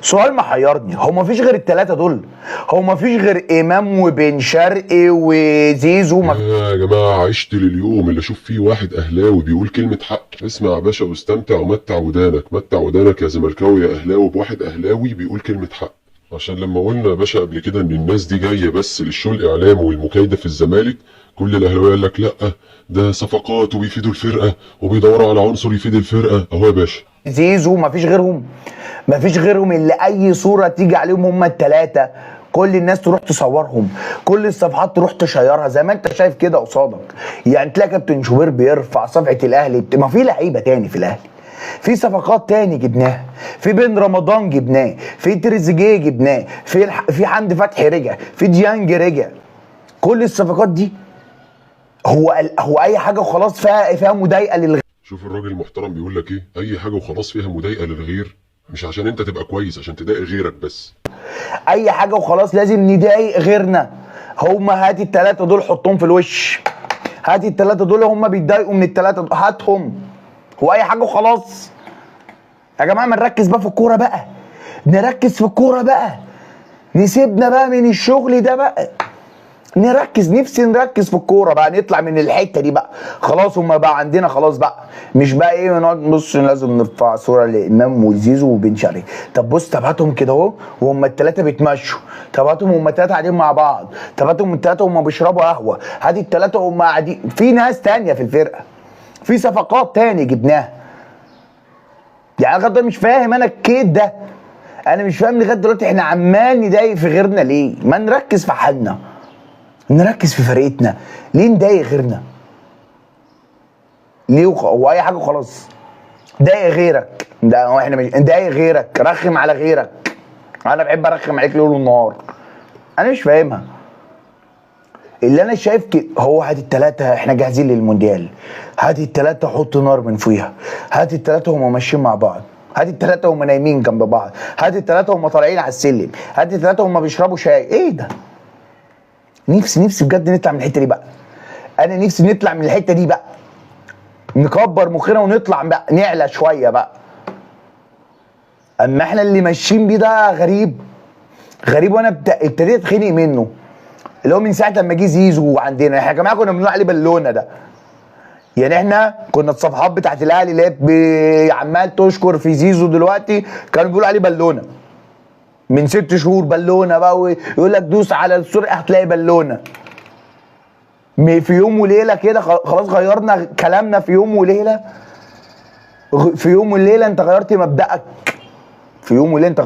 سؤال محيرني، هو مفيش غير الثلاثة دول؟ هو مفيش غير امام وبن شرقي وزيزو؟ يا جماعة عشت لليوم اللي اشوف فيه واحد اهلاوي بيقول كلمة حق. اسمع يا باشا واستمتع ومتع ودانك، متع ودانك يا زملكاوي يا اهلاوي بواحد اهلاوي بيقول كلمة حق. عشان لما قلنا يا باشا قبل كده ان الناس دي جاية بس لل show الاعلامي والمكايدة في الزمالك، كل الاهلاوية قال لك لا ده صفقات وبيفيدوا الفرقة وبيدوروا على عنصر يفيد الفرقة. اهو يا باشا زيزو مفيش غيرهم، مفيش غيرهم اللي اي صوره تيجي عليهم هم الثلاثة، كل الناس تروح تصورهم، كل الصفحات تروح تشيرها زي ما انت شايف كده قصادك. يعني تلاقي كابتن شوبير بيرفع صفحة الاهلي ما في لعيبة تاني في الاهلي، في صفقات تاني جبناها، في بن رمضان جبناه، في تريزيجيه جبناه، في حمدي فتحي رجع، في ديانج رجع. كل الصفقات دي هو اي حاجة وخلاص فيها مضايقه للغير. شوف الراجل المحترم بيقول لك ايه، اي حاجة وخلاص فيها مضايقه للغير، مش عشان انت تبقى كويس، عشان تضايق غيرك بس. اي حاجة وخلاص لازم نضايق غيرنا. هما هات الثلاثة دول حطهم في الوش، هات الثلاثة دول هما بيتضايقوا من الثلاثة دول، هاتهم. هو اي حاجة وخلاص يا جماعة. ما نركز بقى في الكورة بقى، نركز في الكورة بقى، نسيبنا بقى من الشغل ده بقى، نركز، نفسي نركز في الكورة بقى، نطلع من الحتة دي بقى خلاص. هما بقى عندنا خلاص بقى، مش بقى ايه نقعد نبص لازم نرفع صوره لامام وزيزو وبن شرقي. طب بص، طب هاتهم كده اهو وهم الثلاثة بيتمشوا، طب هاتهم هم الثلاثة قاعدين مع بعض، طب هاتهم الثلاثة وهم بيشربوا قهوة، هات الثلاثة وهم قاعدين. في ناس تانية في الفرقة، في صفقات تاني جبناها. يعني انا لغاية مش فاهم انا الكيد ده، انا مش فاهم لغاية دلوقتي احنا عمال نضايق في غيرنا ليه؟ ما نركز في حالنا، نركز في فرقتنا، ليه نضايق غيرنا؟ ليه هو اي حاجة وخلاص؟ ضايق غيرك ده، هو احنا مش ضايق غيرك، رخم على غيرك. انا بحب ارخم عليك ليل ونهار. انا مش فاهمها. اللي انا شايف كده هو هات التلاتة احنا جاهزين للمونديال، هات التلاتة حط نار من فوقيها، هات التلاتة هما ماشيين مع بعض، هات التلاتة هما نايمين جنب بعض، هات التلاتة هما طالعين على السلم، هات التلاتة هما بيشربوا شاي. ايه ده؟ نفسي بجد نطلع من الحتة دي بقى. انا نفسي نطلع من الحتة دي بقى، نكبر مخنا ونطلع بقى، نعلى شوية بقى. اما احنا اللي ماشيين بيه ده غريب غريب، وانا ابتديت اتخنق منه، اللي هو من ساعة لما جه زيزو عندنا. احنا يا جماعة كنا بنقول عليه بالونه ده، يعني احنا كنا الصفحات بتاعت الاهلي اللي هي عمال تشكر في زيزو دلوقتي كانوا بيقولوا عليه بالونه من 6 شهور، بالونه بقى، ويقول لك دوس على السرقة هتلاقي بالونه. في يوم وليلة كده خلاص غيرنا كلامنا في يوم وليلة، في يوم وليلة انت غيرت مبدأك، في يوم وليلة انت